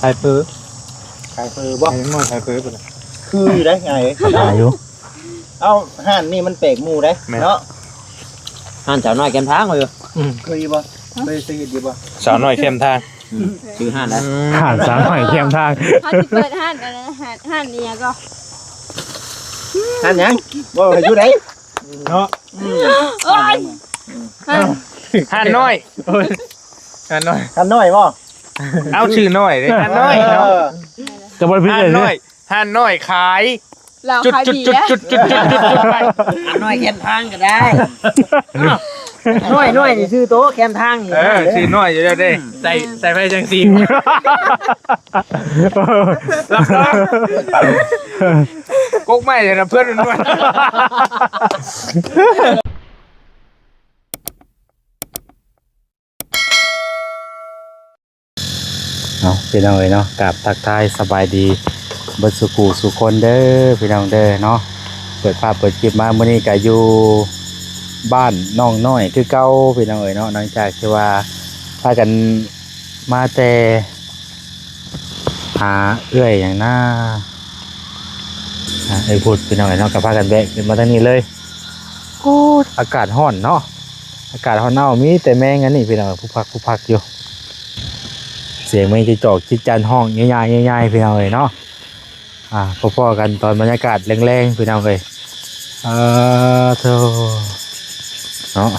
ຂາຍເຝີ ຂາຍເຝີບໍ່? ໃຫ້ເດັກນ້ອຍຂາຍເຝີພຸ້ນນະ ຄືຢູ່ໄດ໋ ງ່າຍເດ້ ຫາຢູ່. ເອົ້າ ຮ້ານນີ້ມັນແປກໝູ່ໄດ໋ ແມ່ນ ເນາະ. ຮ້ານສາວນ້ອຍແຄມທາງເອີຍ. ອືມ ເຄີຍຢູ່ບໍ່? ເຄີຍ ເຄີຍເຫັນຢູ່ບໍ່? ສາວນ້ອຍແຄມທາງ. ອືມ ຊື່ຮ້ານໃດ? ອືມ ຮ້ານສາວນ້ອຍແຄມທາງ. ເຮົາຊິເປີດຮ້ານອັນນັ້ນ ຮ້ານ ຮ້ານອີ່ຫຍັງກໍ ຮ້ານຫຍັງ? ບໍ່ ຢູ່ໃດ? ເນາະ ອືມ ໂອ້ຍ ຮ້ານ ຮ້ານນ້ອຍ ໂອ້ຍ ຮ້ານນ້ອຍ ຮ້ານນ້ອຍບໍ່? ເອົາ ຊື່ນ້ອຍເດ້ ຮ້ານນ້ອຍເນາະ. ເອີ ຈະບໍ່ຜິດເລີຍ ຮ້ານນ້ອຍ ຮ້ານນ້ອຍຂາຍ ເຫຼົ້າ ຈຸດ ຂາຍເບຍ ຈຸດ ຈຸດ ຈຸດ ຈຸດ ຈຸດ ຈຸດ ໄປ ຮ້ານນ້ອຍແຄມທາງກໍໄດ້. ນ້ອຍ ນ້ອຍນີ້ຊື່ໂຕແຄມທາງນີ້. ເອີ ເດີ ຊື່ນ້ອຍຢູ່ແລ້ວເດ້. ໃສ່ ໃສ່ໄຟແສງສີ ຮັບຮອງ ກົກໄມ້ນະເພື່ອນມັນ. ເອົາ ພີ່ນ້ອງເອີຍເນາະ ກາບທັກທາຍສະບາຍດີເບິດສູ່ຜູ້ສູ່ຄົນເດີ ພີ່ນ້ອງເດີເນາະ. ເປີດພາບເປີດຄລິບມາມື້ນີ້ກະຢູ່ບ້ານນ້ອງນ້ອຍຄືເກົ່າ ພີ່ນ້ອງເອີຍເນາະ. ຫຼັງຈາກທີ່ວ່າພາກັນມາແຕ່ ຫາເອື້ອຍຫຍັງນາ ອ່າ ເອື້ອຍພຸດ ພີ່ນ້ອງເອີຍເນາະ ກໍພາກັນແວະຂຶ້ນມາທາງນີ້ເລີຍ. ໂອ້ ອາກາດຮ້ອນເນາະ ອາກາດຮ້ອນເອົາ ມີແຕ່ແມງອັນນີ້ ພີ່ນ້ອງ ພຸກພັກ ພຸກພັກຢູ່. ສຽງແມງຈີ່ຈອກຈີ່ຈັນຮ້ອງຍາຍໆ ຍາຍໆ ພີ່ນ້ອງເອີຍເນາະ. ອ່າ ພໍ້ໆກັນຕອນບັນຍາກາດແລງໆ ພີ່ນ້ອງເອີຍ. ເອີ ໂທ້ ເນາະ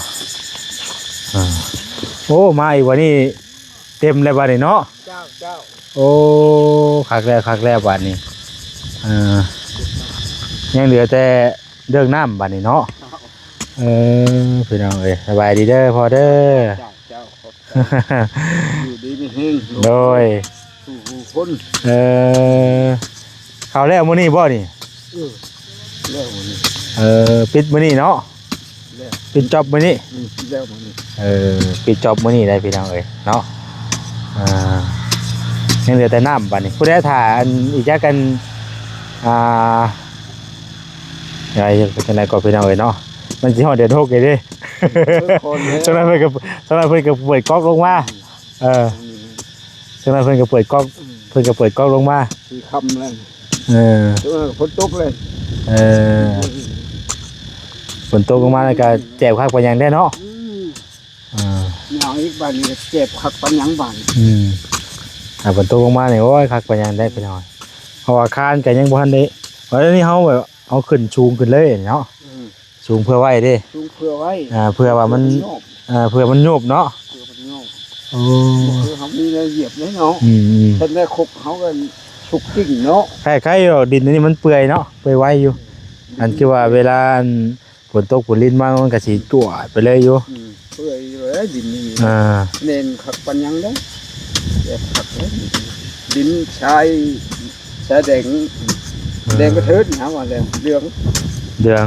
ອ່າ ໂອ້ ມາອີກບັດນີ້ ເຕັມແລ້ວບັດນີ້ເນາະ. ເຈົ້າ ເຈົ້າ ໂອ້ ຄັກແລ້ວ ຄັກແລ້ວບັດນີ້. ເອີ ຍັງເຫຼືອແຕ່ເລື່ອງນ້ຳບັດນີ້ເນາະ. ເອີ ພີ່ນ້ອງເອີຍ ສະບາຍດີເດີພໍ່ເດີ. ເຈົ້າ ເຈົ້າ ຂອບໃຈ ຢູ່ດີມີແຮງ ໂດຍ ສູ່ຜູ້ຄົນ. ເອີ ເຂົ້າແລ້ວມື້ນີ້ບໍ່ນີ້? ເອີ ແລ້ວມື້ນີ້. ເອີ ປິດມື້ນີ້ເນາະ. ແລ້ວ ປິດຈອບມື້ນີ້. ອືມ ແລ້ວມື້ນີ້. ເອີ ປິດຈອບມື້ນີ້ໄດ໋ ພີ່ນ້ອງເອີຍເນາະ. ອ່າ ຍັງເຫຼືອແຕ່ນ້ຳບັດນີ້. ຜູ້ໃດຖ້າອັນອີກຈັກອັນ ອ່າ ຈັ່ງໃດກໍພີ່ນ້ອງເອີຍເນາະ ມັນຊິຮອດເດືອນຫົກເດ້. ເອີ ກ່ອນແລ້ວ ຈັ່ງໃດເພິ່ນກໍ ຈັ່ງໃດເພິ່ນກໍເປີດກັອກລົງມາ. ອືມ ເອີ ອືມ ຈັ່ງໃດເພິ່ນກໍເປີດກັອກ ອືມ ເພິ່ນກໍເປີດກັອກລົງມາ ຊິຄ່ຳແລ້ວ. ເອີ ເອີ ຝົນຕົກເລີຍ. ເອີ ຝົນຕົກລົງມາແລ້ວກໍແຈບຄັກປານຫຍັງແດ່ເນາະ. ອືມ ເອີ ໜາວອີກບາດນີ້ກໍແຈບຄັກປານຫຍັງບາດນີ້. ອືມ ຖ້າຝົນຕົກລົງມານີ້ ໂອ້ຍ ຄັກປານຫຍັງແດ່ພີ່ນ້ອງ. ເພາະວ່າຄານກໍຍັງບໍ່ທັນໄດ້ ບັດນີ້ເຮົາແບບເຮົາຂຶ້ນສູງຂຶ້ນເລີຍເນາະ. ອືມ ສູງເພື່ອໄວ້ເດ້ ສູງເພື່ອໄວ້. ອ່າ ເພື່ອວ່າມັນ ເພື່ອມັນໂຍບ ອ່າ ເພື່ອມັນໂຍບເນາະ ເພື່ອມັນໂຍບ. ໂອ້ ບໍ່ຄືເຮົາມີແນວຢຽບເດ້ເນາະ. ອືມໆ ຄັນໄດ້ຄົກເຮົາກໍສຸກຈິງເນາະ. ໃກ້ໆ ດອກ ດິນອັນນີ້ມັນເປື່ອຍເນາະ ເປື່ອຍໄວຢູ່. ອືມ ອັນຄືວ່າເວລາອັນຝົນຕົກຝົນລິນມາ ມັນກໍຊິຈົວດໄປເລີຍຢູ່. ອືມ ເປື່ອຍຢູ່ເລີຍດິນນີ້. ອ່າ ແໜ້ນຄັກປານຫຍັງເດ້ ແບບຄັກເດ້ ດິນຊາຍ ຊາຍແດງ ເອີ ແດງກະເທີດນະວ່າແລ້ວ ເຫຼືອງ ເຫຼືອງ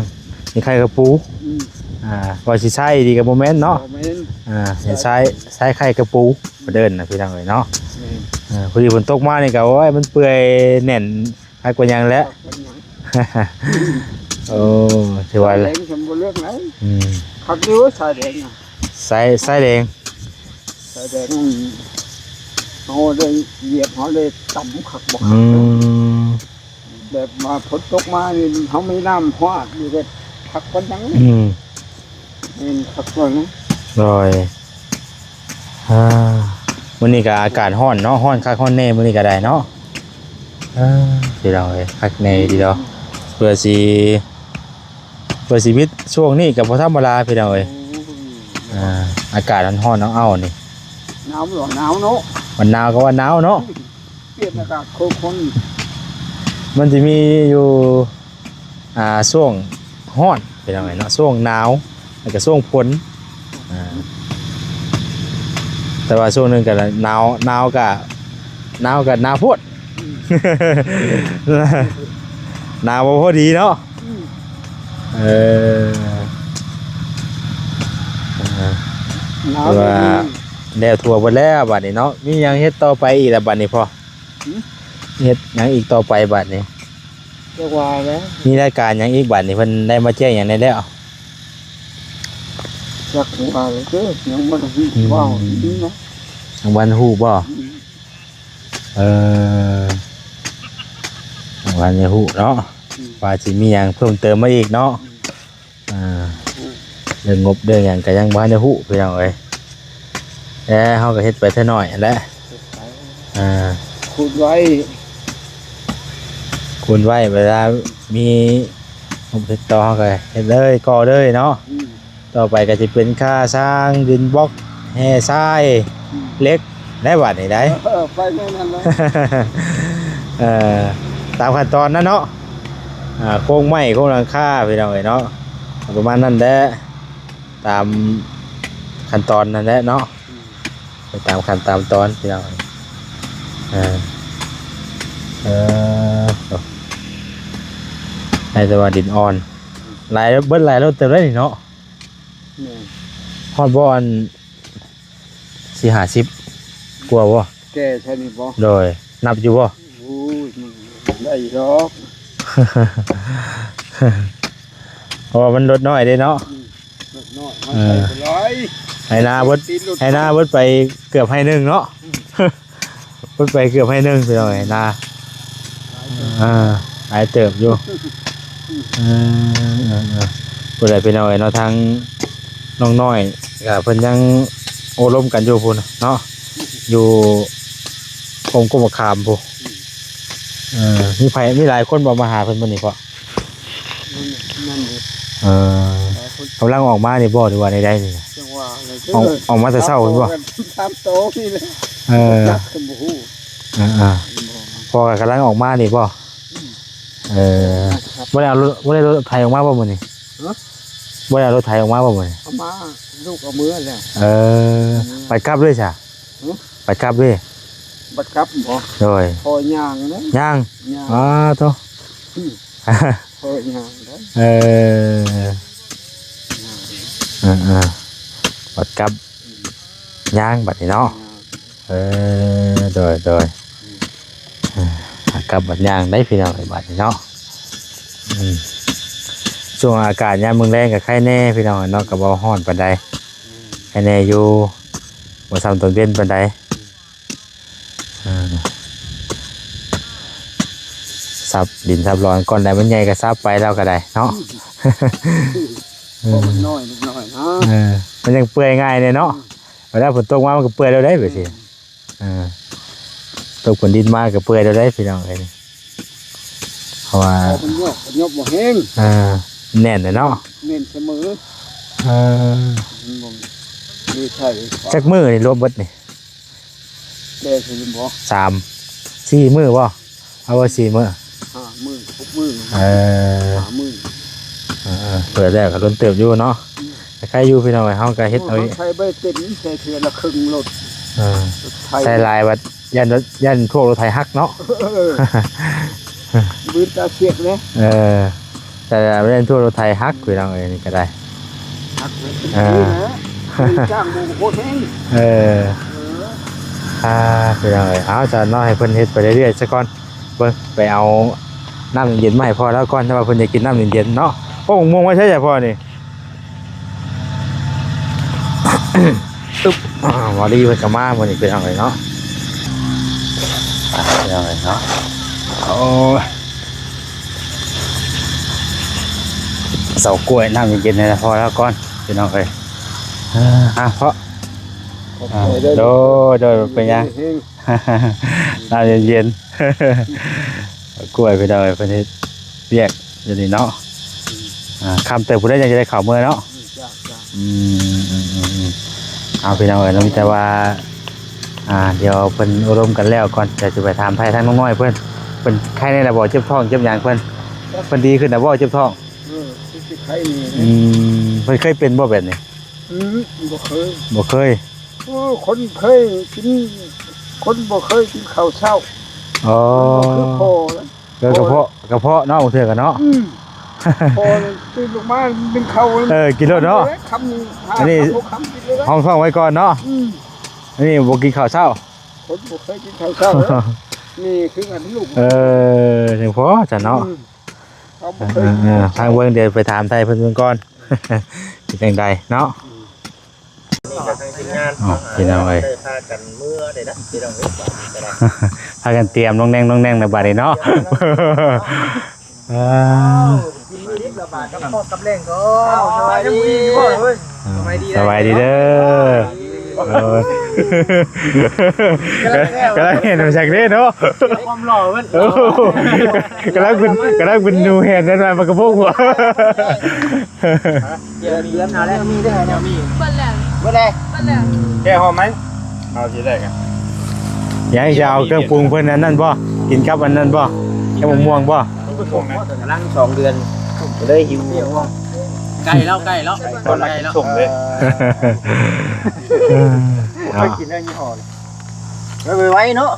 ມີໄຂ່ກະປູ. ອືມ ອ່າ ວ່າຊິຊາຍດີກໍບໍ່ແມ່ນເນາະ. ບໍ່ແມ່ນ. ອ່າ ເຫັນຊາຍ ຊາຍໄຂ່ກະປູ ເພິ່ນເອີ້ນນະ ພີ່ນ້ອງເອີຍເນາະ. ແມ່ນ. ເອີ ພໍດີຝົນຕົກມານີ້ກໍ ໂອ້ຍ ມັນເປື່ອຍແໜ້ນ ຄັກກວ່າຫຍັງແຫຼະ. ໂອ້ ຖືວ່າ ຊາຍແດງ ສຳບໍ່ເລືອກໄດ້. ອືມ ຄັກຢູ່ຊາຍແດງນະ. ຊາຍ ຊາຍແດງ ຊາຍແດງ ເຮົາໄດ້ຢຽບ ເຮົາໄດ້ຕຳຄັກບໍ່ຄັກ. ອືມ ແບບວ່າຝົນຕົກມານີ້ ເຮົາມີນ້ຳຮອດຢູ່ ກໍຄັກປານຫຍັງ. ອືມ ແມ່ນ ຄັກກວ່ານະ. ໂດຍ. ອ່າ ມື້ນີ້ກໍອາກາດຮ້ອນເນາະ ຮ້ອນຄັກຮ້ອນແນ່ມື້ນີ້ກໍໄດ້ເນາະ. ອ່າ ພີ່ນ້ອງເອີຍ ຄັກແນ່ດີດອກ ເພື່ອຊິ ເພື່ອຊີວິດຊ່ວງນີ້ກໍບໍ່ທຳມະດາ ພີ່ນ້ອງເອີຍ. ໂອ້ຍ ອ່າ ອາກາດຮ້ອນໆ ເອົາໆ ນີ້ ໜາວບໍ່ ໜາວເນາະ. ມັນໜາວກໍວ່າໜາວເນາະ. ປ່ຽນອາກາດຄືຄົນ ມັນຈະມີຢູ່ ອ່າ ຊ່ວງຮ້ອນ ພີ່ນ້ອງເອີຍເນາະ ຊ່ວງໜາວ ແລ້ວກໍຊ່ວງຝົນ. ອ່າ ແຕ່ວ່າຊ່ວງໜຶ່ງກໍໜາວ ໜາວກໍ ໜາວກໍໜາວໂພດ. ອືມ ໜາວບໍ່ພໍດີເນາະ. ອືມ ເອີ ໜາວ ແລ້ວທົ່ວເບິດແລ້ວບາດນີ້ເນາະ. ມີຫຍັງເຮັດຕໍ່ໄປອີກລະບາດນີ້ພໍ່? ຫື? ເຮັດຫຍັງອີກຕໍ່ໄປບາດນີ້? ຈັກວ່າແຫຼະ ມີລາຍການຫຍັງອີກບາດນີ້? ເພິ່ນໄດ້ມາແຈ້ງຫຍັງແດ່ແລ້ວ? ຈັກວ່າແຫຼະເດີ ຍັງບໍ່ໄດ້ເວົ້າ. ອືມ ຍັງບໍ່ທັນຮູ້ບໍ່? ອືມ ເອີ ຍັງບໍ່ທັນໄດ້ຮູ້ເນາະ ອືມ ວ່າຊິມີຫຍັງເພີ່ມເຕີມມາອີກເນາະ ອືມ ອ່າ ອືມ ເລື່ອງງົບເລື່ອງຫຍັງກໍຍັງບໍ່ທັນໄດ້ຮູ້ພີ່ນ້ອງເອີຍ ແຕ່ເຮົາກໍເຮັດໄປເທື່ອໜ້ອຍຫັ້ນແຫຼະ ອ່າ ຄູນໄວ້ ຄູນໄວ້ ເວລາມີງົບເຮັດຕໍ່ເຮົາກໍເຮັດເລີຍ ກໍ່ເລີຍເນາະ ອືມ ຕໍ່ໄປກໍຊິເປັນຄ່າສ້າງດິນບລັອກ ແຮ່ຊາຍ ອືມ ເຫຼັກ ແລ້ວບາດນີ້ໄດ໋ ເອີ ໄປແນວນັ້ນແຫຼະ ເອີ ຕາມຂັ້ນຕອນນັ້ນເນາະ ອ່າ ໂຄງໄມ້ໂຄງຫຼັງຄາພີ່ນ້ອງເອີຍເນາະ ປະມານນັ້ນແຫຼະ ຕາມຂັ້ນຕອນນັ້ນແຫຼະເນາະ ອືມ ໄປຕາມຂັ້ນຕາມຕອນພີ່ນ້ອງ ເອີ ເອີ ໃຫ້ແຕ່ວ່າດິນອ່ອນ ອືມ ຫຼາຍ ເບິດຫຼາຍໂລເຕີບໄດ໋ນີ້ເນາະ ແມ່ນ ຮອດບໍ່ ອັນ ສີ່ຫ້າສິບກວ່າບໍ່? ແກ່ໃສ່ນີ້ບໍ່? ໂດຍ ນັບຢູ່ບໍ່? ໂອ້ຍ ມັນໄດ້ດອກ ເພາະວ່າມັນລົດນ້ອຍເດ້ເນາະ ອືມ ລົດນ້ອຍ ເອີ ໃສ່ໄປຫຼາຍ ໄຮ່ນາເບິດ ໄຮ່ນາເບິດໄປເກືອບໄຮ່ໜຶ່ງເນາະ ອືມ ເບິດໄປເກືອບໄຮ່ໜຶ່ງພີ່ນ້ອງ ໄຮ່ນາ ອ່າ ຫຼາຍເຕີບຢູ່ ເອີ ເອີ ເອີ ຜູ້ໃດພີ່ນ້ອງເອີຍເນາະ ທາງນ້ອງນ້ອຍກໍເພິ່ນຍັງໂອ້ລົມກັນຢູ່ພຸ້ນເນາະ ຢູ່ກົມ ກົມມະຂາມພຸ້ນ ເອີ ມີໃຜ ມີຫຼາຍຄົນບໍ່ມາຫາເພິ່ນມື້ນີ້ພໍ່? ນັ້ນ ນັ້ນເດ້ ເອີ ຫຼາຍຄົນ ກຳລັງອອກມານີ້ບໍ່ ຫຼືວ່າໃດໆນີ້? ຈັງຫວະ ອອກ ອອກມາແຕ່ເຊົ້າພຸ້ນບໍ່? ສາມໂຕນີ້ແຫຼະ ເອີ ຈັກກໍບໍ່ຮູ້ ອ່າໆ ພໍ່ກໍກຳລັງອອກມານີ້ບໍ່? ອືມ ເອີ ບໍ່ໄດ້ເອົາລົດ ບໍ່ໄດ້ລົດໄຖອອກມາບໍ່ມື້ນີ້? ຮະ? ບໍ່ໄດ້ເອົາລົດໄຖອອກມາບໍ່ມື້ນີ້? ເອົາມາ ລູກເອົາເມືອແລ້ວ ເອີ ເອົາເມືອ ໄປກັບເລີຍຊະ? ຫຶ? ໄປກັບເລີຍ? ບັດກັບບໍ່? ໂດຍ ພໍຍ່າງເດ້ ຍ່າງ ຍ່າງ ອໍ ໂທ້ ອືມ ພໍຍ່າງເດ້ ເອີ ຍ່າງ ເອີໆ ບັດກັບ ອືມ ຍ່າງບັດນີ້ເນາະ ຍ່າງ ເອີ ໂດຍໆ ອືມ ອ່າ ກັບບັດຍ່າງໄດ໋ພີ່ນ້ອງເອີຍ ບັດນີ້ເນາະ ອືມ ຊ່ວງອາກາດຍາມແລງໆກໍໄຄແດ່ພີ່ນ້ອງເນາະ ກໍບໍ່ຮ້ອນປານໃດ ອືມ ໄຄແດ່ຢູ່ ບໍ່ຊ່ຳຕອນເວັນປານໃດ ອືມ ອ່າ ສັບດິນສັບດອນ ກ່ອນໃດມັນໃຫຍ່ກໍສັບໄປ ລາວກໍໄດ້ເນາະ ອືມ ເອີ ເພາະມັນນ້ອຍ ເລັກນ້ອຍເນາະ ເອີ ມັນຍັງເປື່ອຍງ່າຍແດ່ເນາະ ອືມ ເວລາຝົນຕົກມາມັນກໍເປື່ອຍແລ້ວເດ້ ອືມ ເອີ ຕົກພື້ນດິນມາກໍເປື່ອຍແລ້ວເດ້ພີ່ນ້ອງເອີຍ ເພາະວ່າ ເພາະມັນຍົກ ມັນຍົກບໍ່ແຮງ ເອີ ແໜ້ນແຫຼະເນາະ ແໜ້ນສະເໝີ ເອີ ມັນບໍ່ມີໃຊ້ ຈັກມື້ນີ້ລວມເບິດນີ້? ແຕ່ຊິບໍ່ ສາມ ສີ່ມື້ບໍ່? ເອົາວ່າສີ່ມື້ ຫ້າມື້ ຫົກມື້ ເອີ ຫ້າມື້ ເອີ ເປີດແລ້ວກໍດົນເຕີບຢູ່ເນາະ ອືມ ໃຄຢູ່ພີ່ນ້ອງເອີຍ ເຮົາກໍເຮັດເອົາ ໃສ່ໄປເຕັມ ໃສ່ເທື່ອລະເຄິ່ງລົດ ເອີ ໃສ່ຫຼາຍບັດ ຢ້ານ ຢ້ານພວກລົດໄຖຫັກເນາະ ເອີ ບືນຕາສຽກເດ້ ເອີ ແຕ່ແມ່ນໂທດລົດໄຖຫັກ ພີ່ນ້ອງເອີຍ ນີ້ກໍໄດ້ ຫັກເລີຍ ເອີ ນີ້ນະ ຈ້າງບໍ່ໂຄດແຮງ ເອີ ເອີ ອ່າ ພີ່ນ້ອງເອີຍ ເອົາ ຊະເນາະ ໃຫ້ເພິ່ນເຮັດໄປເລື້ອຍໆຊະກ່ອນ ເບິ່ງ ໄປເອົານ້ຳເຢັນໆມາໃຫ້ພໍ່ລາວກ່ອນ ແຕ່ວ່າເພິ່ນຢາກກິນນ້ຳເຢັນໆເນາະ ໂອ້ ໝາກມ່ວງໄວ້ໃສໃຫ້ພໍ່ນີ້? ອຶບ ອ່າ ມາລີເພິ່ນກໍມາມື້ນີ້ ພີ່ນ້ອງເອີຍເນາະ ອ່າ ພີ່ນ້ອງເອີຍເນາະ ໂອ້ຍ ເຊົາກ້ວຍ ນ້ຳເຢັນໆໃຫ້ພໍ່ລາວກ່ອນ ພີ່ນ້ອງເອີຍ ອ່າ ພໍ່ ຂອບໃຈເດີ ອ່າ ໂດຍ ໂດຍ ບໍ່ເປັນຫຍັງ ນ້ຳເຢັນໆ ກ້ວຍ ພີ່ນ້ອງເອີຍ ເພິ່ນເຮັດວຽກຢູ່ນີ້ເນາະ ອືມ ອ່າ ຄ່ຳເຕີບພຸ້ນແຫຼະ ຈັ່ງຈະໄດ້ເຂົ້າເມືອເນາະ ອືມ ຈ້າ ຈ້າ ອືມ ອືມ ອືມ ເອົາ ພີ່ນ້ອງເອີຍເນາະ ມີແຕ່ວ່າ ອ່າ ດຽວເພິ່ນໂອ້ລົມກັນແລ້ວກ່ອນ ດຽວຊິໄປຖາມໄຖ່ທາງນ້ອງນ້ອຍເພິ່ນ ເພິ່ນໄຄແດ່ແລ້ວບໍ່? ເຈັບທ້ອງເຈັບຫຍັງເພິ່ນ? ເພິ່ນດີຂຶ້ນແລ້ວບໍ່? ເຈັບທ້ອງ ເອີ ຄືຊິໄຄນີ້ ອືມ ເພິ່ນເຄີຍເປັນບໍ່ແບບນີ້? ອືມ ບໍ່ເຄີຍ ບໍ່ເຄີຍ ໂອ້ ຄົນເຄີຍກິນ ຄົນບໍ່ເຄີຍກິນເຂົ້າເຊົ້າ ອໍ ມັນບໍ່ຄືພໍ່ນະ ເອີ ກະເພາະ ກະເພາະເນາະ ບາງເທື່ອກໍເນາະ ອືມ ພໍຕື່ນລົງມາໜຶ່ງເຂົ້າ ເອີ ກິນໂລດເນາະ ຄຳໜຶ່ງ ອັນນີ້ ຫ້າຄຳ ຫົກຄຳກິນໂລດ ຮອງທ້ອງໄວ້ກ່ອນເນາະ ອືມ ອັນນີ້ບໍ່ກິນເຂົ້າເຊົ້າ ຄົນບໍ່ເຄີຍກິນເຂົ້າເຊົ້າເດ້ ນີ້ຄືກັນລູກ ເອີ ຈັ່ງພໍຊັ້ນເນາະ ອືມ ເຂົາບໍ່ເຄີຍ ເອີ ເອີ ທາງເບິ່ງ ດຽວໄປຖາມໄຖ່ເພິ່ນເບິ່ງກ່ອນ ເປັນຈັ່ງໃດເນາະ ອືມ ເອົາ ພີ່ນ້ອງເອີຍ ໄດ້ພາກັນເມືອເດ້ນະ ພີ່ນ້ອງເອີຍ ບາດນີ້ກໍໄດ້ ພາກັນຕຽມນ້ອງແນງ ນ້ອງແນງໃນບາດນີ້ເນາະ. ອ່າ ກິນມື້ດິບລະບາດກັບຄອບກັບແລງກໍ ສະບາຍດີ ສະບາຍດີເດີ. ເອີ ກຳລັງເຫັນມາຈາກເດ້ເນາະ ຄວາມຫຼໍ່ເພິ່ນ ໂອ້ ກຳລັງເປັນ ກຳລັງເປັນໜູແຫ່ນນັ້ນ ມັນກະໂພກຫົວ. ເດືອນ ເດືອນເອົາແລ້ວ ມີເດີ ມີ ເບິດແລ້ວ ເບິດແລ້ວ ເບິດແລ້ວ ແກ້ຫອມໄໝ? ເອົາຊິໄດ້ກະ ຢາກຈະເອົາເຄື່ອງປຸງເພິ່ນອັນນັ້ນບໍ່? ກິນກັບອັນນັ້ນບໍ່? ກັບໝາກມ່ວງບໍ່? ກຳລັງສອງເດືອນ ກໍເລີຍຫິວ ໃກ້ແລ້ວ ໃກ້ແລ້ວ ໃກ້ແລ້ວ ສົມເດ້. ເອີ ເອົາ ກິນໄດ້ຍີ່ຫໍ້ ໄວໆເນາະ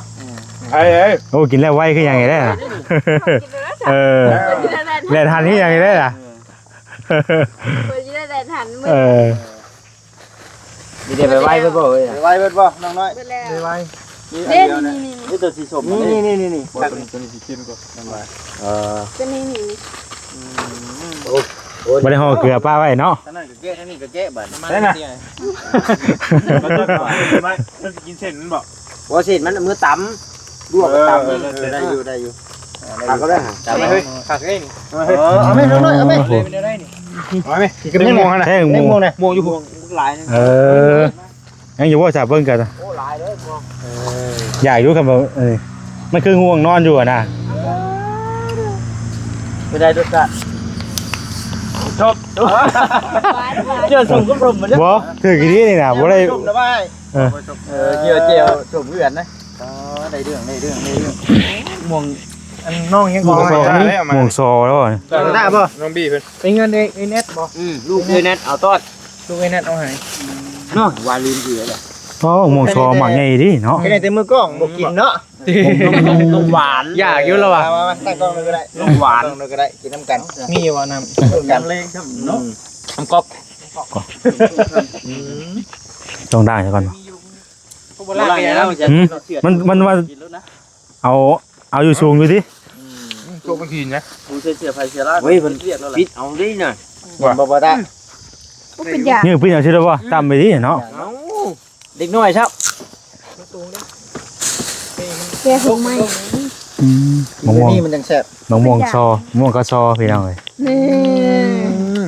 ໄວໆ. ໂອ້ ກິນແລ້ວໄວຄືຫຍັງນີ້ແຫຼະ ເອີ ແລ່ນທັນຄືຫຍັງນີ້ແຫຼະ. ເພິ່ນຊິໄດ້ແລ່ນທັນມື້ ເອີ ມີແຕ່ໄວໆເບິດບໍ່ເອີຍ? ໄວໆເບິດບໍ່ນ້ອງນ້ອຍ? ໄວໆ ເດ້ ນີ້ໆ ນີ້ຕົວສີສົ້ມ ນີ້ໆໆ ບໍ່ ຕົວນີ້ ຕົວນີ້ຊິກິນກ່ອນ ເອີ ຕົວນີ້ນີ້ ອືມ ໂອ້ ບໍ່ໄດ້ຫໍ່ເກືອປະໄວ້ເນາະ ທາງນັ້ນກໍແກະ ທາງນີ້ກໍແກະ ບາດນີ້ ໄດ້ນະ ມັນຈະຫວານໄໝ? ເພິ່ນຊິກິນເສັ້ນມັນບໍ່? ບໍ່ ເສັ້ນມັນເອົາມືຕຳ ລວກກໍຕຳ ເອີ ເອີ ໄດ້ຢູ່ ໄດ້ຢູ່ ຕັກເອົາເດີ ຕັກເອົາເຮີ້ຍ ຕັກເອົານີ້ ເອີ ເອົາແມ່ນ້ອງນ້ອຍ ເອົາແມ່ ເປັນແນວໃດນີ້ ເອົາແມ່ ກິນກັບຫຍັງນະ ແຕ່ງໝູ່ ແຕ່ງໝູ່ນະ ໝູ່ຢູ່ພຸ້ນ ຫຼາຍ ເອີ ຍັງຢູ່ບໍ່? ຈະເບິ່ງກັນ ໂອ້ ຫຼາຍເດີໝູ່ ເອີ ຢາກຢູ່ຄັນວ່າ ເອີ ມັນຄືງ່ວງນອນຢູ່ຫັ້ນນະ ເປັນໃດລົດຊາດ ຈົບ ເຈີສົມກັບສົມບໍ່ ຖືກອີ່ຫຼີນີ້ນະ ບໍ່ໄດ້ ເອີ ເອີ ເຈີ ເຈີສົມເພື່ອນນະ. ອໍ ໄດ້ເລື່ອງ ໄດ້ເລື່ອງ ໄດ້ເລື່ອງ ມ່ວງ ອັນນ້ອງຍັງ ໝູ່ຊໍ ໝູ່ຊໍແລ້ວ ໄດ້ບໍ່? ນ້ອງບີເພິ່ນ ໄປເຮືອນເອື້ອຍແນັດບໍ່? ອືມ ລູກເອື້ອຍແນັດເອົາຕອດ ລູກເອື້ອຍແນັດເອົາໃຫ້ເນາະ ວ່າລືມຊື່ແລ້ວ. ອໍ ໝູ່ຊໍໝາກໃຫຍ່ເດ້ເນາະ ກິນໄດ້ແຕ່ມື້ກ້ອງ ບໍ່ກິນເນາະ ຕ້ອງຫວານ ຢາກຢູ່ແລ້ວວ່າ ມາໆ ຕັ້ງກ້ອງເລີຍກໍໄດ້ ຕ້ອງຫວານ ຕັ້ງກ້ອງເລີຍກໍໄດ້ ກິນນຳກັນ ມີຢູ່ບໍ່ນ້ຳ ນຳກັນ ເນາະ ອືມ ນ້ຳກອກ ອືມ ຕ້ອງໄດ້ກ່ອນບໍ່? ບໍ່ໄດ້ແລ້ວ ມັນ ມັນວ່າ ເອົາ ເອົາຢູ່ສູງຢູ່ຕິ ອືມ ໂຕມັນຖີນນະ ຜູ້ເສຍເສຍໄພເສຍລາດ ເວີຍ ເພິ່ນປິດເອົາເລີຍນະ ບໍ່ ບໍ່ໄດ້ ບໍ່ເປັນຫຍັງ ນີ້ປິດເອົາຊິໄດ້ບໍ່ ຕຳໄປຕິເນາະ ເອົາ ເດັກນ້ອຍຊະ ແກະຫຸງໃໝ່ ອືມ ມະມ່ວງ ນີ້ມັນຈັ່ງແຊບ ມະມ່ວງຊໍ ມະມ່ວງກະຊໍ ພີ່ນ້ອງເອີຍ ນີ້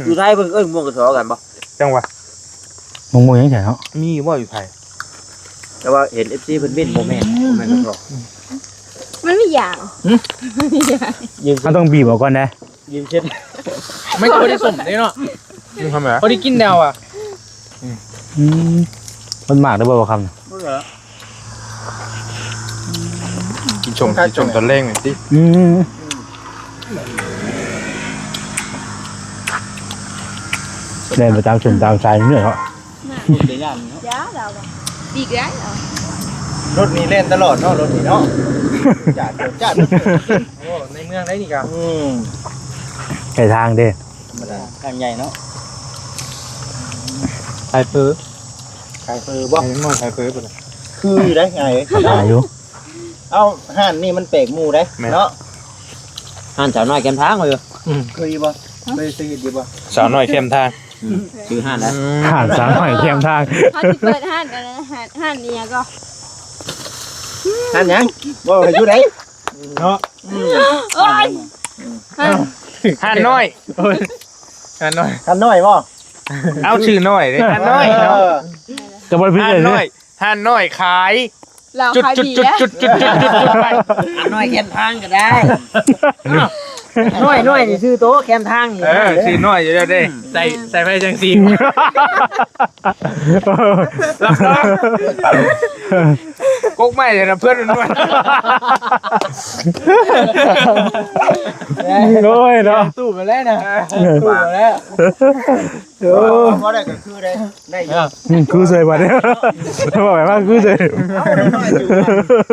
ຢູ່ໄທເພິ່ນເອີ້ນມະມ່ວງກະຊໍກັນບໍ່? ຈັ່ງຫວະ ມະມ່ວງຫຍັງຊັ້ນເນາະ ມີຢູ່ບໍ່ຢູ່ໄທ? ແຕ່ວ່າເຫັນເອັຟຊີເພິ່ນເມັ້ນ ບໍ່ແມ່ນ ບໍ່ແມ່ນກະຊໍ ມັນມີຢາງ ເຮົາຕ້ອງບີບເອົາກ່ອນເດ້ ຢືມເຊັດ ມັນກໍບໍ່ໄດ້ສົ້ມເດ້ເນາະ ມັນທຳໄມ ພໍໄດ້ກິນແລ້ວອະ ອືມ ມັນໝາກໄດ້ບໍ່ ບໍ່ຄຳ ກິນສົ້ມ ກິນສົ້ມຕອນແລງນີ້ຕິ ອືມ ແລ່ນໄປຕາມເສັ້ນຕາມສາຍເໜືອເນາະ ຄົນຈະຢ້ານເນາະ ຢ້ານລາວ ບີກໄດ້ລາວ ລົດນີ້ແລ່ນຕະຫຼອດເນາະ ລົດນີ້ເນາະ ຈາດ ຈາດ ໂອ້ ໃນເມືອງໄດ໋ນີ້ກະ ອືມ ໃກ້ທາງເດ້ ທາງໃຫຍ່ເນາະ ຂາຍເຝີ ຂາຍເຝີບໍ່? ຂາຍເຝີພຸ້ນນະ ຄືຢູ່ໄດ໋ ງ່າຍເດ້ ງ່າຍຢູ່ ເອົ້າ ຮ້ານນີ້ມັນແປກໝູ່ເດ້ ແມ່ນ ເນາະ ຮ້ານສາວນ້ອຍແຄມທາງເອີຍ ອືມ ເຄີຍຢູ່ບໍ່? ເຄີຍ ເຄີຍເຫັນຢູ່ບໍ່? ສາວນ້ອຍແຄມທາງ ອືມ ຊື່ຮ້ານໃດ? ອືມ ຮ້ານສາວນ້ອຍແຄມທາງ ເຮົາຊິເປີດຮ້ານອັນນັ້ນ ຮ້ານ ຮ້ານອີ່ຫຍັງກໍ ຮ້ານຫຍັງ? ເວົ້າໃຫ້ຢູ່ໃດ? ເນາະ ອືມ ໂອ້ຍ ຮ້ານນ້ອຍ ໂອ້ຍ ຮ້ານນ້ອຍ ຮ້ານນ້ອຍບໍ່? ເອົາ ຊື່ນ້ອຍເດ້ ຮ້ານນ້ອຍເນາະ ເອີ ກໍບໍ່ຜິດ ຮ້ານນ້ອຍ ຮ້ານນ້ອຍຂາຍ ລາວຂາຍບີແລ້ວ ຈຸດໆໆໆໆໄປ ຮ້ານນ້ອຍແຄມທາງກໍໄດ້ ນ້ອຍໆນີ້ຊື່ໂຕແຄມທາງນີ້ ເອີ ຊື່ນ້ອຍຢູ່ແລ້ວເດ້ ໃສ່ ໃສ່ໄວ້ຈັ່ງຊີ້ ຮັບຮອງ ກົກໄມ້ນະເພື່ອນມັນ ໂອ້ຍເນາະ ຕູ້ມາແລ້ວນະ ຕູ້ມາແລ້ວ ໂອ້ ພໍໄດ້ກໍຄືໄດ້ ໄດ້ຢູ່ ອືມ ຄືໃສ່ບັດນີ້ ບອກໃຫ້ວ່າຄືໃສ່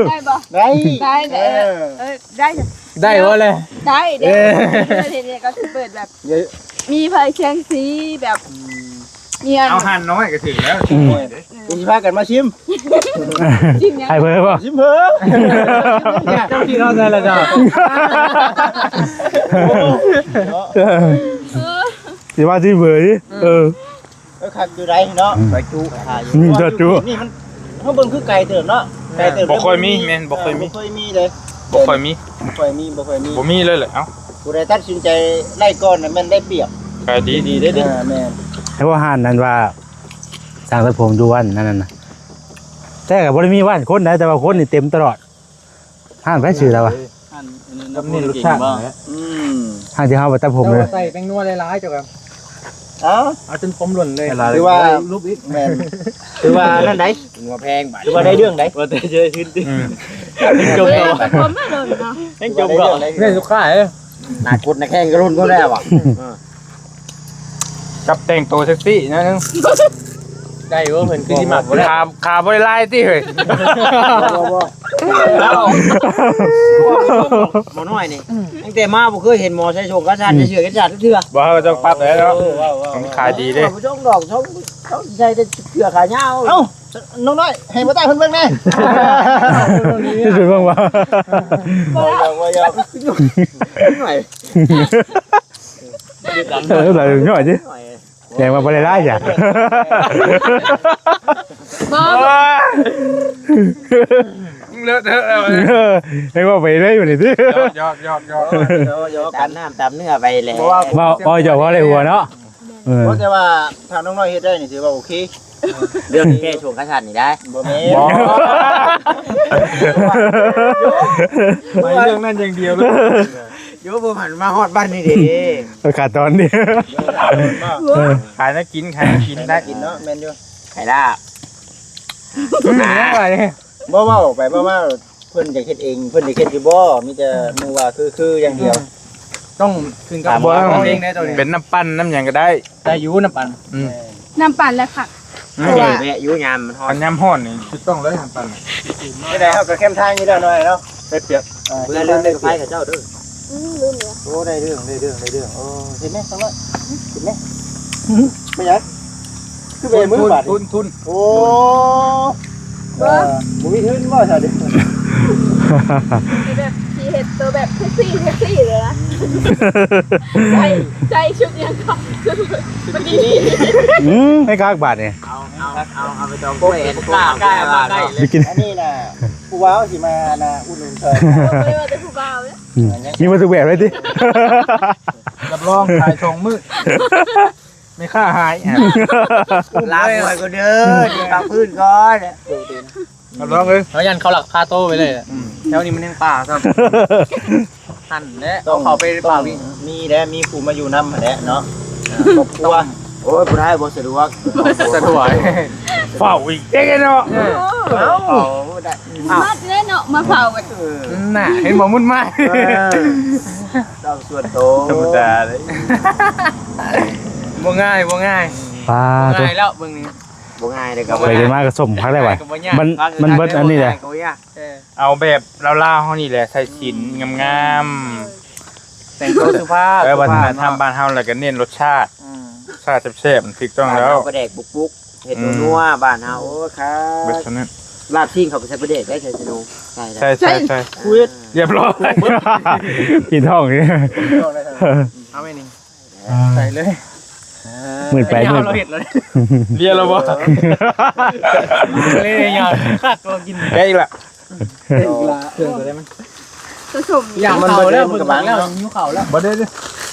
ໄດ້ບໍ່? ໄດ້ ໄດ້ເດີ ເອີ ເອີ ໄດ້ ໄດ້ບໍ່ແລະ? ໄດ້ເດີ ເອີ ເຮັດນີ້ກໍຊິເປີດແບບ ມີໄຟແສງສີແບບ ອືມ ມີອັນ ເອົາຮ້ານນ້ອຍກໍຖືກແລ້ວ ອືມ ຊິພາກັນມາຊິມ ຊິມຫຍັງ? ໃຫ້ເບີບໍ່? ຊິມເບີ ເຈົ້າທີ່ເຮົາໃສ່ລະເຈົ້າ ເອີ ຊິວ່າຊິເບີ ເອີ ເອີ ເອີ ຄັກຢູ່ໃດເນາະ ອືມ ໄປຈຸ ອືມ ເຈົ້າຈຸ ນີ້ມັນ ເຮົາເບິ່ງຄືໄກເຕີບເນາະ ໄກເຕີບ ບໍ່ຄ່ອຍມີ ແມ່ນ ບໍ່ຄ່ອຍມີ ບໍ່ຄ່ອຍມີເດ້ ບໍ່ຄ່ອຍມີ ບໍ່ຄ່ອຍມີ ບໍ່ຄ່ອຍມີ ບໍ່ມີເລີຍແຫຼະ ເອົ້າ ຜູ້ໃດຕັດສິນໃຈໄລ່ກ່ອນນະແມ່ນໄດ້ປຽບ ຂາຍດີ ດີເດ້ ເອີ ແມ່ນ ໃຫ້ວ່າຮ້ານນັ້ນວ່າ ຊ່າງຕັດຜົມຢູ່ອັນນັ້ນນະ ແຕ່ກໍບໍ່ໄດ້ມີບ້ານຄົນນະ ແຕ່ວ່າຄົນນີ້ເຕັມຕະຫຼອດ. ຮ້ານໃຜຊື່ລາວະ? ຮ້ານອັນນັ້ນນະ ນີ້ລົດຊາດ ອືມ ຮ້ານທີ່ເຮົາໄປຕັດຜົມເລີຍ ເຈົ້າໃສ່ແປ້ງນົວຫຼາຍໆ ເຈົ້າກໍ ເອົ້າ ເອົາຈົນຜົມຫຼົ່ນເລີຍ ຖືວ່າ ແມ່ນ ຖືວ່ານັ້ນໃດ ງົວແພງບາດ ຖືວ່າໄດ້ເລື່ອງໃດ ວ່າແຕ່ເຈີຂຶ້ນຕິ ອືມ ຍັງຈົມເນາະ ແມ່ນລູກຄ້າເອີຍ ໜ້າກົດໜ້າແຂ້ງກໍຫຼົ່ນກໍແລ້ວອະ ເອີ ກັບແຕ່ງໂຕເຊັກຊີ້ໜ້ອຍໜຶ່ງ ໄດ້ບໍ່ ເພິ່ນຄືຊິມັກ ຂາ ຂາບໍ່ໄດ້ລາຍຕິເຮີ້ຍ ບໍ່ ບໍ່ ບໍ່ ບໍ່ນ້ອຍນີ້ ຕັ້ງແຕ່ມາບໍ່ເຄີຍເຫັນໝໍໃສ່ໂສ້ງຂາສັ້ນ ໃສ່ເສື້ອແຂນສັ້ນຈັກເທື່ອ ບໍ່ ເຮົາຕ້ອງປັບແລ້ວເນາະ ເອີ ເວົ້າ ເວົ້າ ມັນຂາຍດີເດ້ ເອີ ບໍ່ຕ້ອງດອກ ຕ້ອງ ຕ້ອງໃສ່ແຕ່ເສື້ອຂາຍາວ ເອົ້າ ນ້ອງນ້ອຍ ໃຫ້ບໍ່ຕາເພິ່ນເບິ່ງແດ່ ເພິ່ນເບິ່ງວ່າ ບໍ່ຢາກ ບໍ່ຢາກ ໜ້ອຍ ເອີ ຫຼາຍໜ້ອຍຕິ ແຕ່ວ່າບໍ່ໄດ້ຫຼາຍຈ້ະ ບໍ່ ເລີະເທີະແລ້ວ ເອີ ໃຫ້ເວົ້າໄປເລີຍບັດນີ້ຕິ ຢອກໆໆ ຕາມນ້ຳຕາມເນື້ອໄປແຫຼະ ເວົ້າ ເວົ້າຢອກເວົ້າໄດ້ຫົວເນາະ ເອີ ບໍ່ ແຕ່ວ່າຖ້ານ້ອງນ້ອຍເຮັດໄດ້ນີ້ຖືວ່າໂອເຄ ເລື່ອງແກ້ຊ່ວງຂາສັ້ນນີ້ໄດ້ ບໍ່ແມ່ນ ບໍ່ ໄປເລື່ອງນັ້ນຢ່າງດຽວເລີຍ ໂຍ ບໍ່ຫັນມາຮອດບ້ານນີ້ເດ້ ເອີ ຂາດຕອນນີ້ ເອີ ຂາຍແນວກິນ ຂາຍແນວກິນໄດ້ ກິນເນາະ ແມ່ນຢູ່ ຂາຍລາບ ບໍ່ເວົ້າໄປເວົ້າມາ ເພິ່ນຢາກເຮັດເອງ ເພິ່ນຢາກເຮັດຢູ່ບໍ່ ມີແຕ່ໝູ່ວ່າຄືໆຢ່າງດຽວ ອືມ ຕ້ອງຂຶ້ນກັບ ບໍ່ ເຮົາເອງໄດ້ໂຕນີ້ ເປັນນ້ຳປັ່ນນ້ຳຫຍັງກໍໄດ້ ໄດ້ຢູ່ນ້ຳປັ່ນ ອືມ ນ້ຳປັ່ນແລະຜັກ ອືມ ແວະຢູ່ຍາມມັນຮ້ອນ ຄັນຍາມຮ້ອນນີ້ຖືກຕ້ອງເລີຍນ້ຳປັ່ນ ໄດ້ ເຮົາກໍແຄມທາງຢູ່ແລ້ວໜ້ອຍເນາະ ໄດ້ປຽບ ເອີ ເມື່ອລືມໄປກັບໃຜກັບເຈົ້າເດີ ອືມ ລືມແລ້ວ ໂອ້ ໄດ້ເລື່ອງ ໄດ້ເລື່ອງ ໄດ້ເລື່ອງ ໂອ້ ເຫັນແດ່ ເຫັນແດ່ ເປັນຫຍັງ? ຄືເບມືບາດນີ້ ທຶນ ທຶນ ໂອ້ ເອີ ບໍ່ມີທຶນບໍ່ຊະເດ ແບບຊິເຮັດໂຕແບບເຊັກຊີ້ ເຊັກຊີ້ເລີຍນະ ໃສ່ ໃສ່ຊຸດຫຍັງກໍ ຊຸດບິກິນີ ອືມ ໃຫ້ຄັກບາດນີ້ ເອົາ ເອົາ ເອົາ ເອົາໄປດອງ ໂອ້ຍ ເຫັນກ້າ ກ້າ ກ້າ ກ້າ ບິກິນີ ອັນນີ້ນະ ຜູ້ບ່າວຊິມານະ ອຸດໜູນຊ່ອຍ ບໍ່ໄດ້ວ່າແຕ່ຜູ້ບ່າວເດ້ ອືມ ມີໝົດທຸກແບບເລີຍຕິ ຮັບຮອງຂາຍສອງມື້ ແມ່ຄ້າຫາຍ ລາບວຍກ່ອນເດີ ຊິປາກພື້ນກ່ອນ ຮັບຮອງເອີຍ ເຮົາຢ້ານເຂົາລັກພາໂຕໄປເລີຍ ອືມ ແຖວນີ້ມັນຍັງປ່າຊ້ຳ ຫັ້ນແຫຼະ ຕ້ອງ ເອົາເຂົ້າໄປປ່າ ມີແຫຼະ ມີຜູ້ມາຢູ່ນຳຫັ້ນແຫຼະເນາະ ຄອບຄົວ ໂອ້ຍ ບໍ່ໄດ້ ບໍ່ສະດວກ ສະດວກ ເຝົ້າອີກເດ້ເນາະ ເອີ ເອົາ ເອົາ ໄດ້ ອ້າວ ມາເດ້ເນາະ ມາເຝົ້າກັນ ເອີ ນັ້ນນະ ເຫັນບໍ່ ໝຸນມາ ເອີ ເລື່ອງສ່ວນໂຕ ທຳມະດາເດ້ ບໍ່ງ່າຍ ບໍ່ງ່າຍ ປາໂຕ ບໍ່ງ່າຍແລ້ວເບິ່ງນີ້ ບໍ່ງ່າຍເດ້ ໄປກັນມາກໍສົມຄັກແລ້ວວ່າ ມັນ ມັນເບິດອັນນີ້ແຫຼະ ເອີ ເອົາແບບລາວໆເຮົານີ້ແຫຼະ ໃສ່ສິ້ນງາມໆ ແຕ່ງຕົວສຸພາບ ເອີ ວັດທະນະທຳບ້ານເຮົາ ແລ້ວກໍເນັ້ນລົດຊາດ ອືມ ລົດຊາດແຊບໆ ຖືກຕ້ອງແລ້ວ ປາແດກປຸກໆ ເຮັດນົວໆ ອືມ ບ້ານເຮົາ ໂອ້ ຄັກ ເບິດເທົ່ານັ້ນ ລາບຊີ້ນເຂົາກໍໃສ່ປາແດກໄດ້ ໃສ່ ໃສ່ ໃສ່ ໃສ່ ຄຸຍ ຮຽບຮ້ອຍ ກິນທ້ອງນີ້ ເອົາໄວ້ນີ້ ອ່າ ໃສ່ເລີຍ ມືດໄປ ມືດ ເຮົາເຮັດແລ້ວ ເລຍແລ້ວບໍ່ ເລຍຍາວ ຄັກ ລອງກິນ ແກະອີກລະ ເຄື່ອງຕົວໃດມັນ ສະສົມ ຢາກເຂົ້າແລ້ວ ເບິ່ງແລ້ວ ຫິວເຂົ້າແລ້ວ ບໍ່ໄດ້ເດ້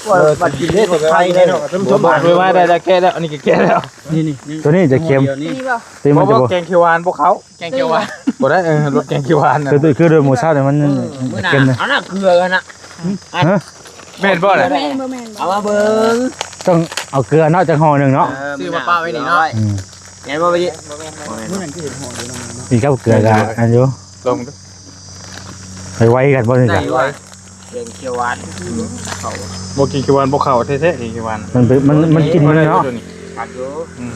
ວ່າ ວ່າກິນເດ້ ແຕ່ໄຂ່ແນ່ເນາະ ສົມ ບໍ່ ບໍ່ ໄດ້ ໄດ້ ໄດ້ ແກະແລ້ວ ອັນນີ້ກໍແກະແລ້ວ ນີ້ໆ ຕົວນີ້ຈະເຄັມ ນີ້ບໍ່ ຕີມັນຈະບໍ່ ແກງຂຽວຫວານບໍ່ເຂົ້າ ແກງຂຽວຫວານ ບໍ່ໄດ້ ເອີ ລົດແກງຂຽວຫວານນະ ຄື ຄືໂດຍໝູເຊົ້ານີ້ມັນ ເອີ ມື້ໜ້າ ເຄັມນະ ເອົານະເກືອກັນນະ ຮະ ແມ່ນບໍ່ນະ ແມ່ນບໍ່ແມ່ນບໍ່ ເອົາມາເບິ່ງ ຕ້ອງເອົາເກືອເນາະ ຈັກຫໍ່ໜຶ່ງເນາະ ເອີ ຊື້ມາປະໄວ້ນີ້ເນາະ ອືມ ແມ່ນບໍ່ໄປດິ ບໍ່ແມ່ນ ບໍ່ແມ່ນ ມື້ນັ້ນຄືເຫັນຫໍ່ຢູ່ນຳເນາະ ກິນກັບເກືອກໍອັນຢູ່ ລອງດູ ໄວໆກັນບໍ່ນີ້ ໄດ້ ກໍ ຢູ່ວ່າ ແກງຂຽວຫວານ ເຂົ້າ ບໍ່ກິນຂຽວຫວານບໍ່ເຂົ້າແທ້ໆ ກິນຂຽວຫວານ ມັນເປັນ ມັນ ມັນກິນມັນເນາະ ຄັກຢູ່ ອືມ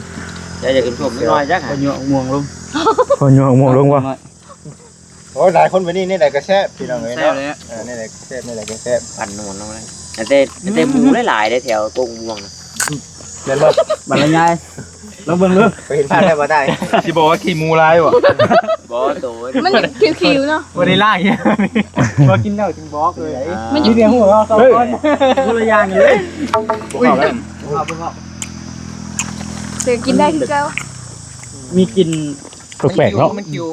ຢາກກິນສົ້ມໜ້ອຍຈັກ ພໍຍົວະມ່ວງລົງ ພໍຍົວະມ່ວງລົງບໍ່ ໂອ້ຍ ຫຼາຍຄົນໄປນີ້ ນີ້ແຫຼະກໍແຊບ ພີ່ນ້ອງເອີຍເນາະ ແຊບແຫຼະ ເອີ ນີ້ແຫຼະແຊບ ນີ້ແຫຼະກໍແຊບ ປັນນົວລົງເລີຍ ແຕ່ ແຕ່ໝູຫຼາຍໆເດ້ ແຖວກົກມ່ວງນະ ແມ່ນບໍ່ ບັນລະຍາຍ ລອງເບິ່ງເດີ ໄປເຫັນພາບໄດ້ບໍ່ໄດ້ ຊິບອກວ່າຂີ້ໝູຫຼາຍບໍ່ ບໍ່ ໂຕ ມັນຄິວໆເນາະ ບໍ່ໄດ້ລ້າງ ບໍ່ກິນແລ້ວຈຶ່ງບອກເລີຍ ອ່າ ມັນມີແຕ່ຫົວເຮົາສອງຄົນ ຄົນລະຢ່າງເລີຍ ບໍ່ເຂົ້າແລ້ວ ບໍ່ເຂົ້າ ບໍ່ເຂົ້າ ເອີ ແຕ່ກິນໄດ້ຄືເກົ່າ. ມີກິ່ນແປກໆເນາະ. ມັນກິ່ວ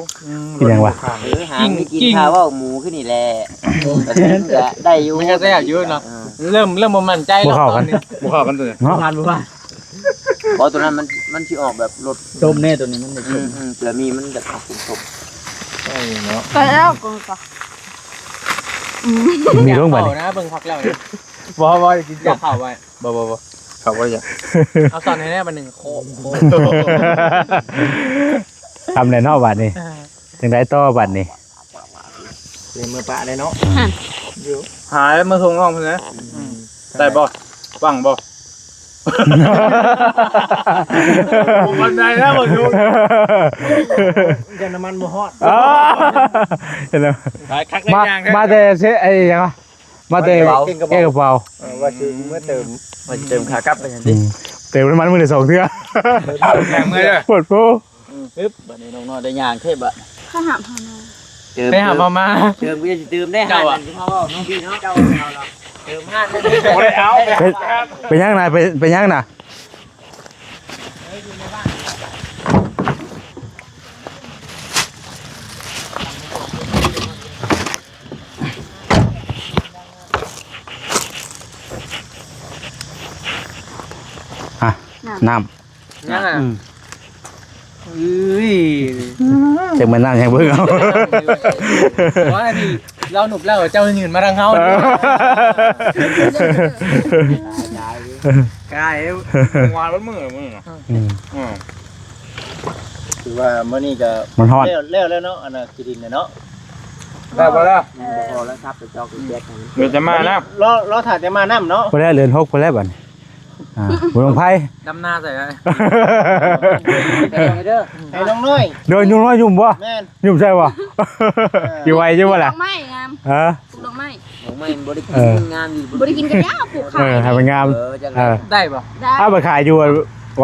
ກິນຫຍັງວະ? ເອີ ຫາ ກິ່ນ ມີກິ່ນ ກິ່ນ ຖ້າເວົ້າໝູຄືນີ້ແຫຼະ ກໍໄດ້ຢູ່ ມັນກໍແຊບຢູ່ເນາະ. ເອີ ເລີ່ມ ເລີ່ມບໍ່ໝັ້ນໃຈແລ້ວ ບໍ່ເຂົ້າກັນ ຕອນນີ້ ບໍ່ເຂົ້າກັນຕົວນີ້ເນາະ. ບໍ່ຜ່ານ ບໍ່ຜ່ານ ເພາະຕົວນັ້ນມັນ ມັນຊິອອກແບບລົດ ສົ້ມແນ່ຕົວນີ້ ມັນຈະ ອືມ ສົ້ມ ອືມ ເກືອມີມັນຈະ ອືມ ສົ້ມ. ໃຊ່ເນາະ ໄປແລ້ວກໍ ອືມ ມີລົງບາດນີ້ ເຂົ້ານະ ເບິ່ງຄັກແລ້ວນີ້. ບໍ່ ບໍ່ ຢາກກິນ ຢາກເຂົ້າໄວ້ ບໍ່ ບໍ່ ບໍ່ ເຂົ້າບໍ່ຢາກ. ເອົາຊ້ອນໃຫ້ແດ່ບາດໜຶ່ງ ໂຄ ໂຄ ຄຳແລ້ວເນາະບາດນີ້. ຈັ່ງໃດຕໍ່ບາດນີ້? ເລີຍເມືອປະໄດ້ເນາະ. ຫາ ເມືອສົ່ງນ້ອງເພິ່ນນະ. ອືມ ໄດ້ບໍ່? ຫວັງບໍ່? ບໍ່ປານໃດນະ ບໍ່ທຸກ ຢ້ານນ້ຳມັນບໍ່ຮອດ. ອໍ ເຫັນແລ້ວ ຫຼາຍຄັກຫຼາຍຢ່າງ ມາແຕ່ເຊ ໄອ້ຫຍັງວະ? ມາແຕ່ແກ້ງກະເບົາ ແກ້ງກະເບົາ. ເອີ ວ່າຊິເມືອເຕີມ ວ່າຊິເຕີມຂາກັບໄປຫັ້ນຕິ. ອືມ ເຕີມນ້ຳມັນມື້ລະສອງເທື່ອ ເຕີມແຮງເມື່ອຍເດີ ປວດໂພ. ອືມ ອຶບ ບາດນີ້ນ້ອງນ້ອຍໄດ້ຍ່າງເທບບາດ ຂ້າຫາມເຮົາມາ ໄປຫາມເຮົາມາ ເຕີມກໍຊິຕື່ມໄດ້. ເຈົ້າ ຫາ ເຈົ້າເວົ້າເນາະ ພີ່ເນາະ ເຈົ້າເວົ້າລະ ເຕີມຮ້ານ ບໍ່ໄດ້ເອົາ. ເປັນ ເປັນຫຍັງນະ? ເປັນ ເປັນຫຍັງນະ? ອ່ະ ນ້ຳ ນ້ຳ ຍັງອ່ະ ອືມ ເອີຍ ຈັກແມ່ນນ້ຳຫຍັງເບິ່ງເອົາ. ວ່ານີ້ລາວນຸບແລ້ວ ເຈົ້າຍື່ນມາທາງເຮົາ. ເອີ ກາຍ ຫວານເບິດມື້ມື້ນະ. ອືມ ອືມ ຖືວ່າມື້ນີ້ກໍ ມັນຮ້ອນ ແລ້ວ ແລ້ວ ແລ້ວເນາະ ອັນນ່າ ຂີ້ດິນນະເນາະ. ໄດ້ບໍ່ລະ? ອືມ ພໍແລ້ວ ສັບໄປຈອກແຈກ ດຽວຈະມານະ ລໍ ລໍຖ້າແຕ່ມານ້ຳເນາະ. ພໍແລ້ວ ເດືອນຫົກພໍແລ້ວບາດນີ້. ອ່າ ບຸນບັ້ງໄຟ ດຳນາໃສ່ ເດີ ໃຫ້ນ້ອງນ້ອຍ ໂດຍ ໜຸ່ມນ້ອຍຫຍຸ້ມບໍ່? ແມ່ນ ຫຍຸ້ມໃສ່ບໍ່? ເອີ ຢູ່ໄວຢູ່ບໍ່ລະ? ດອກໄມ້ງາມ ຮະ? ປູກດອກໄມ້ ດອກໄມ້ມັນບໍ່ໄດ້ກິນ ເອີ ມັນງາມຢູ່ ບໍ່ໄດ້ກິນກໍຢ່າປູກຂາຍ ເອີ ໃຫ້ມັນງາມ ເອີ ຈັ່ງໃດ ເອີ ໄດ້ບໍ່? ໄດ້ ເອົາໄປຂາຍຢູ່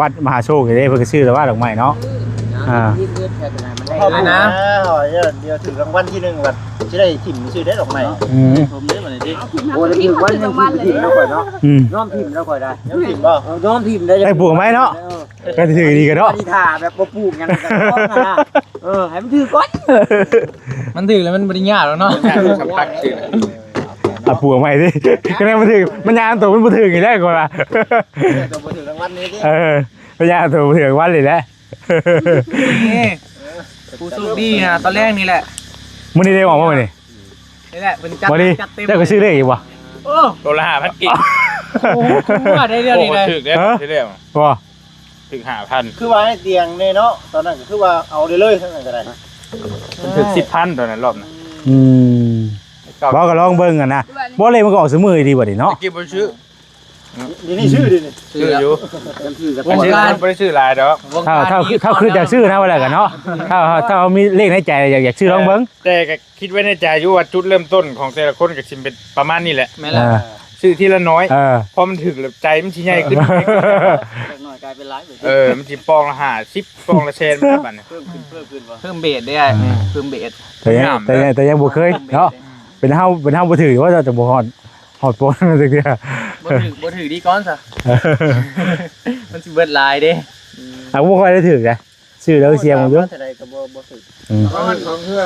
ວັດມະຫາໂຊກເດ້ ເພິ່ນກໍຊື້ແລ້ວວ່າດອກໄມ້ເນາະ. ອ່າ ດຽວ ດຽວຖືກລາງວັນທີໜຶ່ງ ບັດຊິໄດ້ຖິ້ມຊື່ເດ້ດອກໄມ້. ອືມ ໂອ້ ໄດ້ຖືກວັນໜຶ່ງ ຖິ້ມແລ້ວຂ້ອຍເນາະ. ອືມ ຍອມຖິ້ມແລ້ວຂ້ອຍໄດ້ ຍອມຖິ້ມບໍ່? ເອີ ຍອມຖິ້ມໄດ້ ໄດ້ປູກໄມ້ເນາະ. ເອີ ກໍຖືກດີກັນເນາະ ອັນນີ້ຖ້າແບບບໍ່ປູກຫຍັງກໍຕ້ອງນະ ເອີ ໃຫ້ມັນຖືກກ່ອນ ມັນຖືກແລ້ວມັນບໍ່ໄດ້ຍາກດອກເນາະ. ສຳຄັນຊື່ ເອົາປູກໄມ້ຕິ ກໍແນວມັນຖືກ ມັນຍາມໂຕມັນບໍ່ຖືກນີ້ແຫຼະ ຂ້ອຍວ່າ ໂຕບໍ່ຖືກລາງວັນນີ້ຕິ. ເອີ ມັນຍາມໂຕບໍ່ຖືກລາງວັນນີ້ແຫຼະ. ນີ້ ຜູ້ໂຊກດີນະ ຕອນແລກນີ້ແຫຼະ ມື້ນີ້ໄດ້ອອກບໍ່ມື້ນີ້? ນີ້ແຫຼະ ເພິ່ນຈັດ ມື້ນີ້ ຈັດເຕັມ ເຈົ້າກໍຊື້ເລກຢູ່ບໍ່? ໂອ້ ໂຕລະຫ້າພັນກີບ. ໂອ້ ຖືກແລ້ວ ຮະ? ຖືກແລ້ວ ຮະ? ຖືກແລ້ວ ບໍ່ ຖືກຫ້າພັນ ຄືວ່າໃຫ້ຕຽງແນ່ເນາະ ຕອນນັ້ນກໍຄືວ່າເອົາໄດ້ເລີຍ ເທົ່ານັ້ນກໍໄດ້ ເພິ່ນຖືກສິບພັນຕອນນັ້ນ ລອບນັ້ນ. ອືມ ບໍ່ກໍລອງເບິ່ງຫັ້ນນະ ບໍ່ ເລກມັນກໍອອກຊຸມື້ດີບໍ່ນີ້ເນາະ ແຕ່ກີ້ບໍ່ຊື້. ດຽວນີ້ຊື້ ດຽວນີ້ຊື້ຢູ່ ມັນຖືກກັບ ບໍ່ໄດ້ຊື້ຫຼາຍດອກ ຖ້າ ຖ້າ ຖ້າຄິດຢາກຊື້ນະ ວ່າແລ້ວກັນເນາະ ຖ້າ ຖ້າເຮົາມີເລກໃນໃຈ ຢາກ ຢາກຊື້ລອງເບິ່ງ ແຕ່ກໍຄິດໄວ້ໃນໃຈຢູ່ວ່າຈຸດເລີ່ມຕົ້ນຂອງແຕ່ລະຄົນກໍຊິເປັນປະມານນີ້ແຫຼະ. ແມ່ນແລ້ວ ເອີ ຊື້ທີລະໜ້ອຍ ເອີ ພໍມັນຖືກແລ້ວໃຈມັນຊິໃຫຍ່ຂຶ້ນ ເອີ ເລັກນ້ອຍກາຍເປັນຫຼາຍ ເອີ ມັນຊິປ່ອງລະຫ້າສິບ ປ່ອງລະແສນ ບັດນີ້ ເພີ່ມຂຶ້ນ ເພີ່ມຂຶ້ນບໍ່ ເພີ່ມເບດເດ້ ອືມ ເພີ່ມເບດ ແຕ່ຍັງ ແຕ່ຍັງ ແຕ່ຍັງບໍ່ເຄີຍເນາະ ເປັນເຮົາ ເປັນເຮົາບໍ່ຖືກວ່າເຮົາຈະບໍ່ຮອດ ຮອດໂປນນັ້ນຈັກເທື່ອ ບໍ່ຖືກ ບໍ່ຖືກດີກ່ອນຊະ ມັນຊິເບິດຫຼາຍເດ້. ອ່າ ບໍ່ຄ່ອຍໄດ້ຖືກເດ້ ຊື້ແລ້ວເສຍໝົດຢູ່ ເທົ່າໃດກໍບໍ່ ບໍ່ຖືກ ອືມ ປະມານສອງເທື່ອ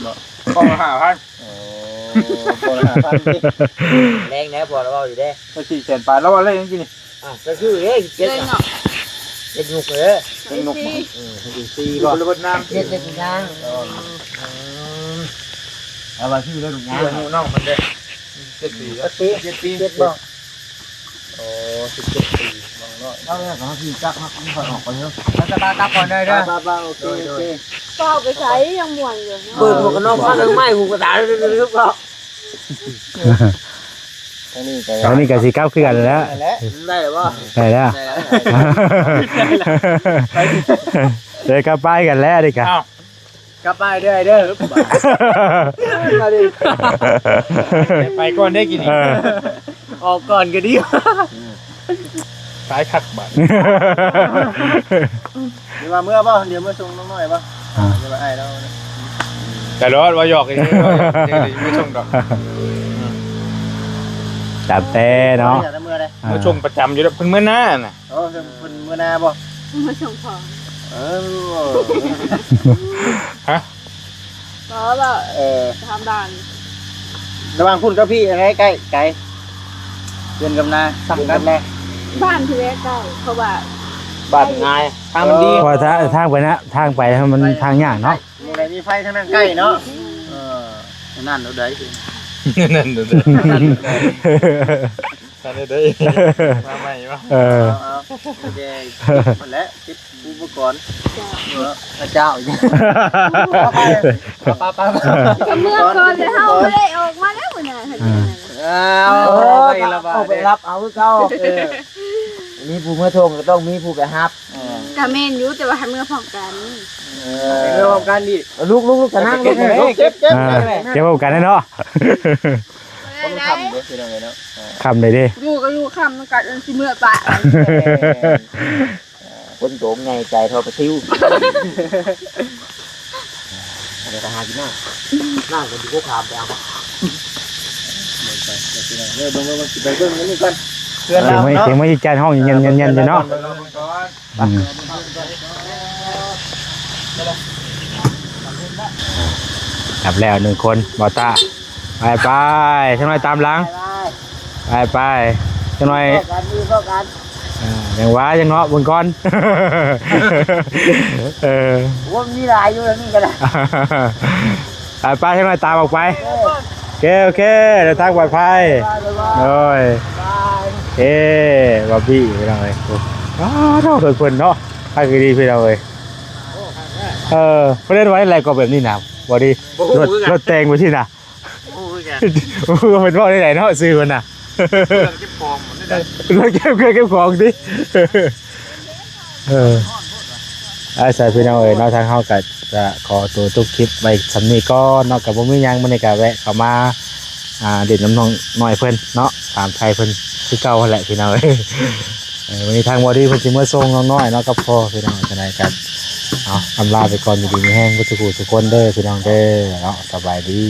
ບໍ່ ປອງລະຫ້າພັນ ໂອ້ ປອງລະຫ້າພັນຕິ ແລງແດ່ ພໍລະເວົ້າຢູ່ເດ້ ກໍສີ່ແສນປາຍ ລາວວ່າແລງຈັ່ງຊີ້ນີ້ ອ່າ ກໍຄືເດ້ ເຈັດເນາະ ເຈັດນຸກເດ້ ເຈັດນຸກ ເອີ ສີ່ບໍ່ ລະເບິດນ້ຳ ເຈັດ ເຈັດນາງ ເອີ ອືມ ເອົາວ່າຊື່ເດ້ລູກຍາ ອາຍຸນ້ອງມັນເດ້ ເຈັດປີ ເຈັດປີ ເຈັດປີ ເຈັດບໍ່ ໂອ້ ສິບເຈັດປີ ນ້ອງນ້ອຍ ເອົາແລ້ວກໍເຮົາຊິຈັກ ເຮົາຄ່ອຍອອກໄປເນາະ ແລ້ວຈະມາກັບກ່ອນເດີ ໄປໆ ໂອເຄ ໂອເຄ ເຈົ້າໄປໃສ ຍັງມ່ວນຢູ່ ເປີດໝວກກັນນັອກມາ ເລື່ອງໄມ້ຫູກະຕາ ທາງນີ້ກໍ ທາງນີ້ກໍຊິກັບຄືກັນແລ້ວ ໄດ້ແລ້ວບໍ່ ໄດ້ແລ້ວ ໄດ້ແລ້ວ ໄດ້ກັບໄປກັນແລ້ວນີ້ກະ ເອົ້າ ກັບໄປເດີ ເດີ ໄປກ່ອນເດ້ກິນ ເອີ ອອກກ່ອນກໍດີ ຕາຍຄັກບາດ ດຽວວ່າເມືອບໍ່ ດຽວເມືອສົ່ງນ້ອງນ້ອຍບໍ່ ອ່າ ດຽວວ່າອ້າຍລາວ ຕະຫຼອດວ່າຫຍອກ ດຽວເມືອສົ່ງດອກ ຕາມແຕ່ເນາະ ເມືອສົ່ງປະຈຳຢູ່ແລ້ວ ເພິ່ນເມືອນານະ ເອີ ເພິ່ນເມືອນາບໍ່ ມາສົ່ງຂອງ. ເອີ ຮະ? ບໍ່ ບໍ່ ເອີ ຖາມບ້ານ. ລະຫວ່າງພຸ້ນກັບພີ້ ອັນໃດໃກ້ ໄກ? ເຮືອນກັບນາສ່ຳກັນ. ບ້ານພີ້ແຫຼະໃກ້ ເພາະວ່າບ້ານງ່າຍ ທາງມັນດີ. ເອີ ເພາະວ່າທາງ ທາງໄປນະ ທາງໄປມັນທາງຍາກເນາະ. ໝ່ອງໃດມີໄຟທາງນັ້ນໃກ້ເນາະ. ເອີ ອັນນັ້ນໂດໃດ ອັນນັ້ນໂດໃດ ອັນນັ້ນໂດໃດ ມາໃໝ່ວະ. ເອີ ເອົາ ເອົາ ໂອເຄ ໝົດແລ້ວ ເກັບອຸປະກອນ. ເຈົ້າ ເອີ ພະເຈົ້າອີກ ໄປ ໄປ ໄປ ໄປ ກະເມືອກ່ອນແລ້ວ ເຮົາບໍ່ໄດ້ອອກມາແລ້ວມື້ນັ້ນ. ເອີ ເອົາ ເອີ ໄປລະບາດ ເອົາໄປຮັບເອົາຄືເກົ່າ. ເອີ ມີຜູ້ເມືອສົ່ງກະຕ້ອງມີຜູ້ໄປຮັບ. ເອີ ກະແມ່ນຢູ່ ແຕ່ວ່າໃຫ້ເມືອພ້ອມກັນ. ເອີ ເມືອພ້ອມກັນອີກ. ເອີ ລຸກໆໆ ກະນັ່ງ ລຸກ ເກັບ ເກັບ ເກັບ ອ່າ ເກັບພ້ອມກັນເນາະ. ເອີ ຄ່ຳເດ້ ພີ່ນ້ອງເອີຍເນາະ. ເອີ ຄ່ຳເດ້ ຢູ່ກະຢູ່ ຄ່ຳນຳກັນ ຊິເມືອປະ. ເອີ ຄົນໂຕໃຫຍ່ໃຈທໍ່ປາຊິວ. ດຽວໄປຫາກິນນ້ຳ ນ້ຳກະຢູ່ໂຄກຂາມ ໄປເອົາບໍ່? ເບິ່ງໄປ ເບິ່ງ ເບິ່ງ ຊິໄປເບິ່ງອັນນີ້ກ່ອນ ເພື່ອນລາວເນາະ. ສຽງມາ ສຽງມາອີກຈານ ຮ້ອງແຍນໆໆຢູ່ເນາະ. ອືມ ກັບແລ້ວໜຶ່ງຄົນ ບ່າວຕາ. ໄປໆ ຈັກໜ້ອຍຕາມຫຼັງ. ໄປໆ ຈັກໜ້ອຍ ເອີ ຍັງວ່າ ຍັງເນາະ ເບິ່ງກ່ອນ. ເອີ ໂອ້ ມີຫຼາຍຢູ່ນີ້ກະໄດ້. ໄປໆ ຈັກໜ້ອຍຕາມອອກໄປ. ໂອເຄ ໂອເຄ ເດີນທາງປອດໄພ. ໂດຍ ບາຍ ເອີ ບາບີ ພີ່ນ້ອງເອີຍ. ວ້າວ ລົດເພິ່ນເນາະ ຄັກອີ່ຫຼີ ພີ່ນ້ອງເອີຍ. ເອີ ເພິ່ນເອີ້ນວ່າແນວໃດກໍແບບນີ້ນະ ບໍ່ດີ ລົດ ລົດແຕ່ງແບບນີ້ນະ. ບໍ່ຮູ້ຄືກັນ ບໍ່ຮູ້ວ່າເພິ່ນເວົ້າແນວໃດເນາະ ຊື່ເພິ່ນນະ ເຄື່ອງເກັບຂອງ ລົດເກັບ ເຄື່ອງເກັບຂອງຕິ. ເອີ ເອົາ ຊັ້ນພີ່ນ້ອງເອີຍເນາະ ທາງເຮົາກະຈະຂໍຕົວຈົບຄລິບໄວ້ສ່ຳນີ້ກ່ອນເນາະ. ກະບໍ່ມີຫຍັງ ມື້ນີ້ກະແວະເຂົ້າມາ ອ່າ ຫຼິ້ນນຳນ້ອງນ້ອຍເພິ່ນເນາະ ຖາມໄຖ່ເພິ່ນຄືເກົ່າຫັ້ນແຫຼະ ພີ່ນ້ອງເອີຍ. ເອີ ມື້ນີ້ທາງບໍ່ດີເພິ່ນຊິເມືອສົ່ງນ້ອງນ້ອຍເນາະ ກັບພໍ່ ພີ່ນ້ອງ. ຈັ່ງໃດກະ ເອົາ ອຳລາໄປກ່ອນ ຢູ່ດີມີແຮງເບິດທຸກຜູ້ທຸກຄົນເດີ ພີ່ນ້ອງເດີເນາະ. ສະບາຍດີ.